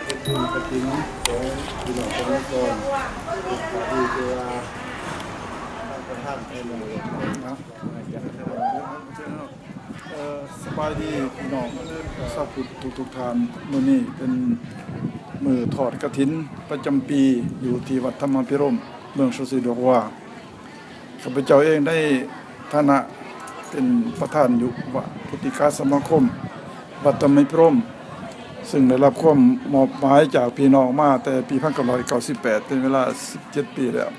ເຮັດບຸນກະຖິນຂອງພີ່ນ້ອງປະຊາຊົນ ທີ່ວ່າທາງປະທານໄທເນາະ. ເອີ ສະບາຍດີພີ່ນ້ອງຊາວພຸດທຸກໆທ່ານ. ມື້ນີ້ເປັນມື້ທອດກະຖິນປະຈຳປີ ຢູ່ທີ່ວັດທຳມະພິລົມ ເມືອງຊາວຊີດອກວາ. ຂ້າພະເຈົ້າເອງໃນຖານະເປັນປະທານຍຸວະວຸດຕິກາສະມາຄົມວັດທຳມະພິລົມ ຊຶ່ງໄດ້ຮັບຄວາມມອບໝາຍຈາກພີ່ນ້ອງມາແຕ່ປີພັນເກົ້າຮ້ອຍເກົ້າສິບແປດ ເປັນເວລາສິບເຈັດປີແລ້ວ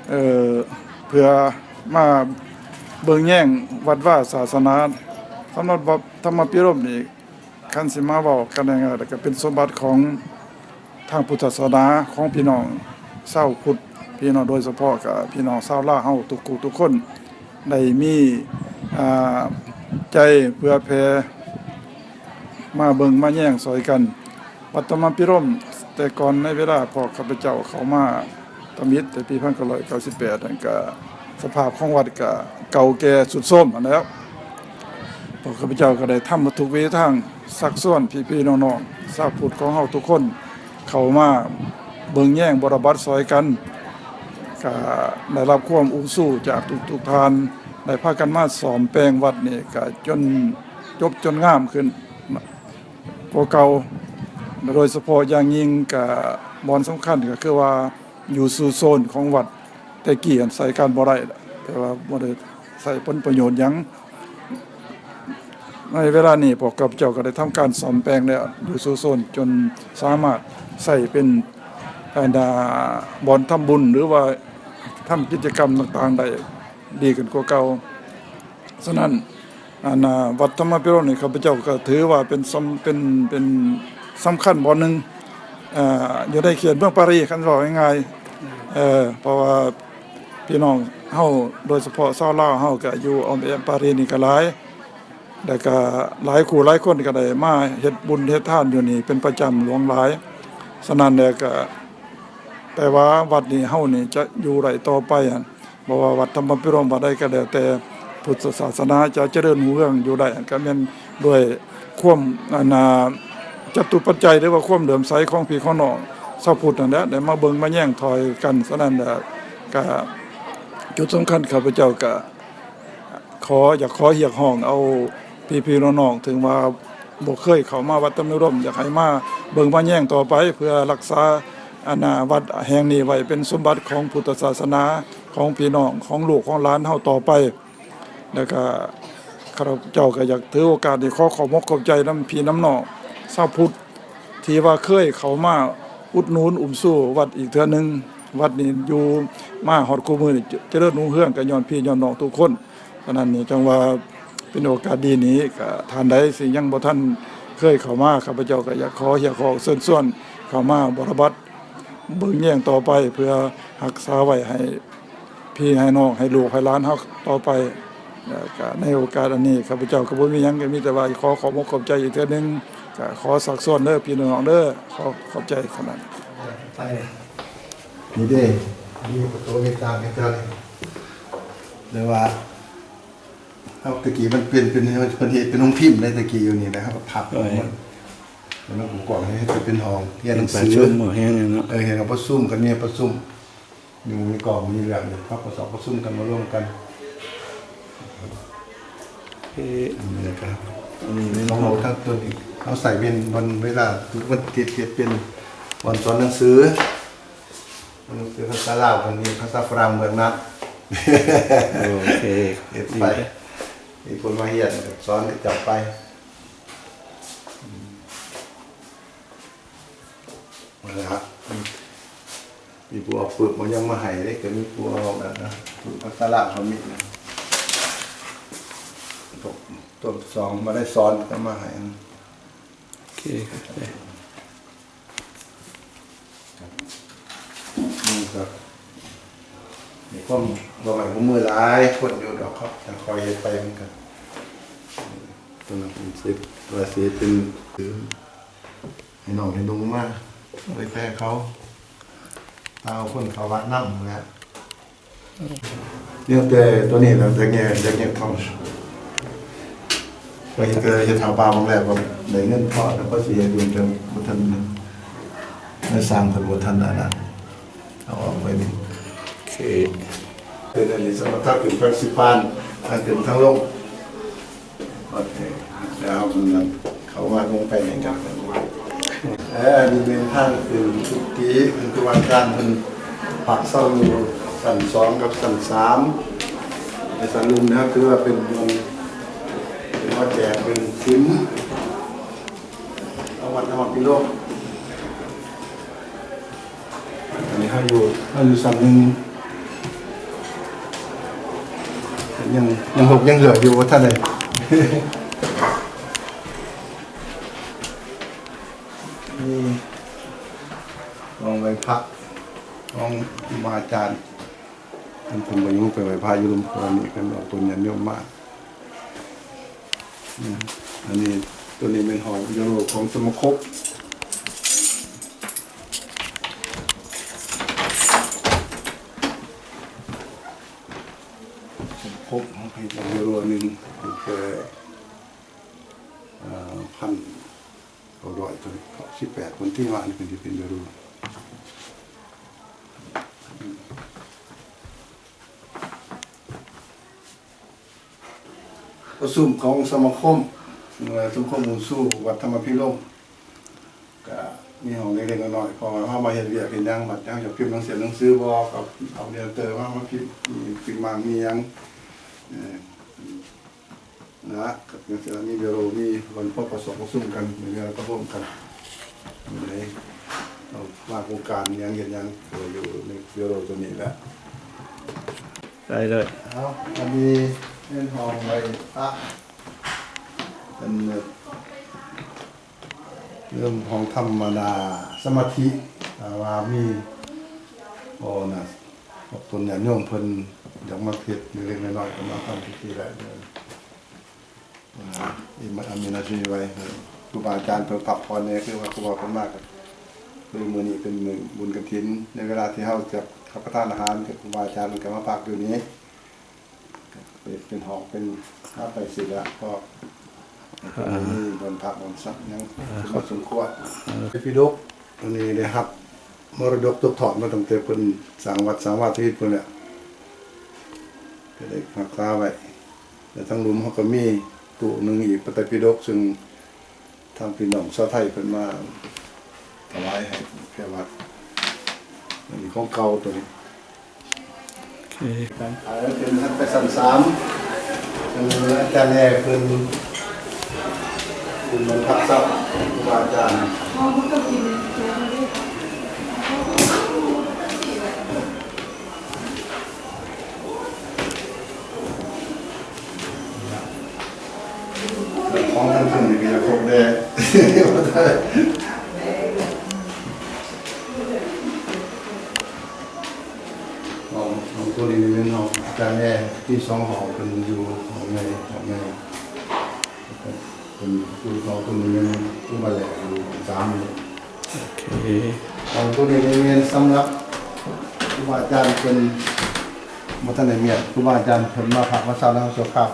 ເອີ ເພື່ອມາເບິ່ງແຍງວັດວາສາສະໜາ. ສຳລັບວັດທຳມະພິລົມນີ້ ຄັນຊິມາເວົ້າກັນງ່າຍໆ ແລ້ວກໍເປັນສົມບັດຂອງທາງພຸດທະສາສະໜາ ຂອງພີ່ນ້ອງຊາວພຸດ ພີ່ນ້ອງ ໂດຍສະເພາະກໍພີ່ນ້ອງຊາວລາວເຮົາທຸກຜູ້ທຸກຄົນ ໄດ້ມີ ອ່າ ໃຈເຜື່ອແຜ່ ມາເບິ່ງມາແຍງຊ່ອຍກັນ. ວັດທຳມະພິລົມ ແຕ່ກ່ອນໃນເວລາພວກຂ້າພະເຈົ້າເຂົ້າມາທຳອິດ ແຕ່ປີພັນເກົ້າຮ້ອຍເກົ້າສິບແປດ ນັ້ນກະ ສະພາບຂອງວັດກະເກົ່າແກ່ຊຸດໂຊມຫັ້ນແຫຼ້ວ. ພວກຂ້າພະເຈົ້າກໍໄດ້ທຳທຸກວິທີທາງ ຊັກຊວນພີ່ໆນ້ອງໆຊາວພຸດຂອງເຮົາທຸກຄົນ ເຂົ້າມາເບິ່ງແຍງບົວລະບັດຊ່ອຍກັນ ກະໄດ້ຮັບຄວາມອຸ້ມຊູຈາກທຸກໆທ່ານ ໄດ້ພາກັນມາສ້ອມແປງວັດນີ້ ກະຈົນຈົບຈົນງາມຂຶ້ນກວ່າເກົ່າ. ໂດຍສະເພາະຢ່າງຍິ່ງກະບ່ອນສຳຄັນກໍຄືວ່າ ຢູ່ສູ່ໂຊນຂອງວັດແຕ່ກີ້ຫັ້ນໃຊ້ການບໍ່ໄດ້ ແຕ່ວ່າບໍ່ໄດ້ໃຊ້ຜົນປະໂຫຍດຫຍັງ. ໃນເວລານີ້ພວກຂ້າພະເຈົ້າກໍໄດ້ທຳການສ້ອມແປງແລ້ວ ຢູ່ສູ່ໂຊນຈົນສາມາດໃຊ້ເປັນ ອັນ ບ່ອນທຳບຸນ ຫຼືວ່າທຳກິດຈະກຳຕ່າງໆໄດ້ດີຂຶ້ນກວ່າເກົ່າ. ສະນັ້ນ ອັນ ວັດທຳມະພິລົມນີ້ ຂ້າພະເຈົ້າກໍຖືວ່າເປັນສຳ ເປັນ ເປັນສຳຄັນບ່ອນໜຶ່ງ ເອີ ຢູ່ໃນເຂດເມືອງປາຣີ ຄັນເວົ້າງ່າຍໆ ເອີ ເພາະວ່າພີ່ນ້ອງເຮົາ ໂດຍສະເພາະຊາວລາວເຮົາ ກໍຢູ່ອ້ອມແອ້ມປາຣີນີ້ກໍຫຼາຍ ແລ້ວກໍຫຼາຍຄູ່ຫຼາຍຄົນກໍໄດ້ມາເຮັດບຸນເຮັດທານຢູ່ນີ້ເປັນປະຈຳຫຼວງຫຼາຍ. ສະນັ້ນແລ້ວກໍ ແຕ່ວ່າວັດນີ້ເຮົານີ້ຈະຢູ່ໄດ້ຕໍ່ໄປ ບໍ່ວ່າວັດທຳມະພິລົມວັດໃດກໍແລ້ວແຕ່ ພຸດທະສາສະໜາຈະຈະເລີນຮຸ່ງເຮືອງຢູ່ໄດ້ ກໍແມ່ນດ້ວຍຄວາມ ອັນ ນາ ຈະຕຸປັດໄຈ ຫຼືວ່າຄວາມເຫຼື້ອມໃສຂອງພີ່ຂອງນ້ອງຊາວພຸດນັ້ນແຫຼະ ໄດ້ມາເບິ່ງມາແຍງຊ່ອຍກັນ. ສະນັ້ນແຫຼະ ກະຈຸດສຳຄັນ ຂ້າພະເຈົ້າກະ ຂໍ ຢາກຂໍຮຽກຮ້ອງເອົາພີ່ໆນ້ອງໆ ເຖິງວ່າບໍ່ເຄີຍເຂົ້າມາວັດທຳມະພິລົມ ຢາກໃຫ້ມາເບິ່ງມາແຍງຕໍ່ໄປ ເພື່ອຮັກສາ ອັນ ນາ ວັດແຫ່ງນີ້ໄວ້ເປັນສົມບັດຂອງພຸດທະສາສະໜາ ຂອງພີ່ນ້ອງ ຂອງລູກຂອງຫຼານເຮົາຕໍ່ໄປ. ແລ້ວກະຂ້າພະເຈົ້າກໍຢາກຖືໂອກາດນີ້ ຂໍຂອບອົກຂອບໃຈນຳພີ່ນຳນ້ອງຊາວພຸດ ທີ່ວ່າເຄີຍເຂົ້າມາອຸດໜູນອຸ້ມຊູວັດອີກເທື່ອໜຶ່ງ. ວັດນີ້ຢູ່ມາຮອດຄູ່ມື້ນີ້ ຈະເລີນຮຸ່ງເຮືອງ ກໍຍ້ອນພີ່ຍ້ອນນ້ອງທຸກຄົນ. ສະນັ້ນນີ້ ຈັ່ງວ່າເປັນໂອກາດດີນີ້ ກໍທ່ານໃດທີ່ຍັງບໍ່ທັນເຄີຍເຂົ້າມາ ຂ້າພະເຈົ້າກໍຢາກຂໍຮຽກຮ້ອງເຊີນຊວນເຂົ້າມາບົວລະບັດເບິ່ງແຍງຕໍ່ໄປ ເພື່ອຮັກສາໄວ້ໃຫ້ ພີ່ໃຫ້ນ້ອງ ໃຫ້ລູກໃຫ້ຫຼານເຮົາຕໍ່ໄປ. ແລ້ວກະໃນໂອກາດອັນນີ້ ຂ້າພະເຈົ້າກໍບໍ່ມີຫຍັງ ກໍມີແຕ່ວ່າຂໍຂອບອົກຂອບໃຈອີກເທື່ອໜຶ່ງ. ກໍຂໍຊັກຊວນເດີພີ່ນ້ອງເດີ ຂໍຂອບໃຈເທົ່ານັ້ນ. ນີ້ເດ້ ມີປະຕູເມດຕາເປັນເຈົ້ານີ້ ແຕ່ວ່າເຮົາ ແຕ່ກີ້ມັນເປັນ ເປັນ ເພິ່ນເຮັດເປັນໂຮງພິມໄດ໋ ແຕ່ກີ້ຢູ່ນີ້ນະ ເຮົາກໍພັບ ໂດຍ ມັນ ມັນກວ້າງໆ ໃຫ້ເຮັດເປັນຫ້ອງຮຽນໜັງສື ເປັນປະຊຸມ ຫ້ອງຮຽນເນາະ ເອີ ເຮັດຫ້ອງປະຊຸມກັນ ມີປະຊຸມ ຢູ່ ມີກອງ ມີເລື່ອງ ເຂົາກໍສອກປະຊຸມກັນ ມາລວມກັນ. ເອີ ອັນນີ້ແຫຼະຄັບ ອັນນີ້ເປັນຫ້ອງ ຂອງເຮົາທັງຕົວນີ້ ເຮົາໃຊ້ເປັນວັນເວລາ ວັນອາທິດ ເຮັດເປັນບ່ອນສອນໜັງສື ໜັງສືພາສາລາວ ເພິ່ນມີພາສາຝຣັ່ງເບື້ອງໜ້າ. ໂອເຄ ເຮັດໄປ ມີຄົນມາຮຽນ ສອນເຂົາເຈົ້າໄປ. ນັ້ນລະ ມີຜູ້ເອົາປຶ້ມເອົາຫຍັງມາໃຫ້ເດ້ ກໍມີຜູ້ເອົານັ້ນນະ ປຶ້ມພາສາລາວກໍມີນະ ຕົ້ນສອງມາໄດ້ສອນກໍມາໃຫ້. ໂອເຄ ຂອບໃຈ. ນີ້ກໍ ຄວາມບໍ່ໄໝ້ຫົວມືຫຼາຍຄົນຢູ່ດອກ ເຂົາຈະຄ່ອຍເຮັດໄປນຳກັນ. ຕົວນັ້ນເປັນເຊັດ ວ່າຊິເຮັດເປັນ ໃຫ້ນ້ອງໃຫ້ນຸ່ງມາ ໄປແຕ່ເຂົາ ເອົາຄົນເຂົ້າວັດນຳຫັ້ນແຫຼະ. ແນວແຕ່ຕົວນີ້ລະ ແຕ່ແງ່ ແຕ່ແງ່ເຂົາ ໄປເຮັດ ເຮັດເຂົ້າປ່າບາງແລ້ວກໍໄດ້ເງິນພໍ ແລ້ວກໍຊິເຮັດຢູ່ ແຕ່ບໍ່ທັນ ນາຍຊ່າງເພິ່ນບໍ່ທັນອັນນັ້ນ ເອົາອອກໄປນີ້. ໂອເຄ ເປັນອັນນີ້ສຳລັບທາງຂຶ້ນແຟກຊິປານ ທາງຂຶ້ນທາງລົງ. ໂອເຄ ແລ້ວເຮົາເຂົ້າມາລົງໄປໃນກັນ. ເອີ ນີ້ເປັນທາງຂຶ້ນກຸຕິ ເພິ່ນ ຄູບາອາຈານເພິ່ນພັກເຊົາຢູ່ຊັ້ນສອງກັບຊັ້ນສາມ. ໃນຊັ້ນໜຶ່ງນະ ຖືວ່າເປັນບ່ອນ ເປັນບ່ອນແຈກ ເປັນສິມ ຂອງວັດທຳມະພິລົມ. ອັນນີ້ເຮົາຢູ່ ເຮົາຢູ່ຊັ້ນໜຶ່ງ ຍັງ ຍັງຫົກຍັງເຫຼືອຢູ່ ບໍ່ທັນໄດ້ ມີຫ້ອງໄຫວ້ພະ ຂອງຄູບາອາຈານ ເພິ່ນ ເພິ່ນບໍ່ຢູ່ ໄປໄຫວ້ພະຢູ່ລຸ່ມເຂົານີ້ ເພິ່ນເອົາຕົນຍາດໂຍມມາ. ອືມ ອັນນີ້ ຕົວນີ້ແມ່ນຫ້ອງຢູໂຣຂອງສະມາຄົມ ສະມາຄົມເຮົາໃຫ້ຢູໂຣໜຶ່ງ ຕັ້ງແຕ່ ເອີ ພັນເກົ້າຮ້ອຍ ເຖິງ ເກົ້າສິບແປດ ຄົນທີ່ວ່ານີ້ເປັນ ທີ່ເປັນຢູໂຣ. ປະຊຸມຂອງສະມາຄົມ ເອີ ສະມາຄົມຮູ້ຊູ້ວັດທຳມະພິລົມ ກະມີຫ້ອງເລັກໆນ້ອຍໆ ເພາະວ່າເຮົາມາເຮັດວຽກເຮັດຫຍັງ ບັດເຮົາຢາກພິມໜັງສື ໜັງສືບໍ່ ກໍເອົາເດຍເຕີມາ ມາພິມ ມີປິງມັງ ມີຫຍັງ ເອີ ນະ ກໍເປັນຈັ່ງຊີ້ ມີເວໂລ ມີວັນພົບປະສົມປະຊຸມກັນ ມີເວລາປະຊຸມກັນ ເອົາມາໂຄງການຫຍັງເຮັດຫຍັງ ກໍຢູ່ໃນເວໂລຕົວນີ້ແຫຼະ. ໄດ້ເລີຍ. ເອົາ ອັນນີ້ເປັນຫ້ອງໄຫວ້ພະ ເປັນ ເລີ່ມຫ້ອງທຳມະດາ ສະມາທິ ຖ້າວ່າມີ ໂອ ນະ ພວກຕົນຍາດໂຍມເພິ່ນຢາກມາເຮັດເລັກໆນ້ອຍໆ ກໍມາທຳພິທີໄດ້ເດີ. ອ່າ ອີກ ອັນນີ້ນະ ຊິໄວ້ໃຫ້ຄູບາອາຈານເພິ່ນພັກຜ່ອນແດ່ ຄືວ່າຄູບາເພິ່ນມາກໍຄືມື້ນີ້ເປັນມື້ບຸນກະຖິນ ໃນເວລາທີ່ເຮົາຈະຮັບປະທານອາຫານ ກໍຄູບາອາຈານເພິ່ນກໍມາພັກຢູ່ນີ້ ເປັນ ເປັນຫ້ອງ ເປັນຮັບໄປສິລະ ເພາະ ອ່າ ມີບ່ອນພັກບ່ອນສັກຫຍັງ ອ່າ ສົມຄວນ. ເອີ ປິດົກ ອັນນີ້ໄດ້ຮັບມໍລະດົກຕົກທອດມາຕັ້ງແຕ່ເພິ່ນສ້າງວັດ ສ້າງວາທີພຸ້ນແຫຼະ ກໍໄດ້ຮັກສາໄວ້ ແລະ ທາງລຸ່ມເຮົາກໍມີຕູ້ໜຶ່ງອີກ ພະໄຕປິດົກ ຊຶ່ງ ທາງພີ່ນ້ອງຊາວໄທເພິ່ນມາຖວາຍໃຫ້ແກ່ວັດ ອັນນີ້ຂອງເກົ່າຕົວນີ້. ໂອເຄ ເປັນໄປຊັ້ນສາມ ເປັນອາຈານແອເພິ່ນ ເປັນນອນພັກຊັບຄູບາອາຈານ. ຂອງທາງເທິງນີ້ກໍຢາກຄົບແດ່ ຫ້ອງ ຫ້ອງຕົວນີ້ແມ່ນຫ້ອງອາຈານແອ ມີສອງຫ້ອງ ເພິ່ນຢູ່ຫ້ອງໃຫຍ່ ຫ້ອງໃຫຍ່ ເພິ່ນຢູ່ຫ້ອງຕົວນີ້ແມ່ນຄູບາແຫຼະຢູ່ສາມນີ້. ໂອເຄ ຫ້ອງຕົວນີ້ແມ່ນສຳລັບຄູບາອາຈານເພິ່ນ ບໍ່ທັນໄດ້ມຽນ ຄູບາອາຈານເພິ່ນມາພັກມາເຊົານຳຊົ່ວຄາວ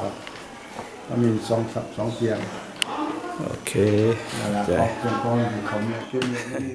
ກໍມີສອງ ສອງຕຽງ. ໂອເຄ ນັ້ນລະ ຂອບໃຈ ຂອບຄຸນຂອງເຂົາເກັບເງິນນີ້.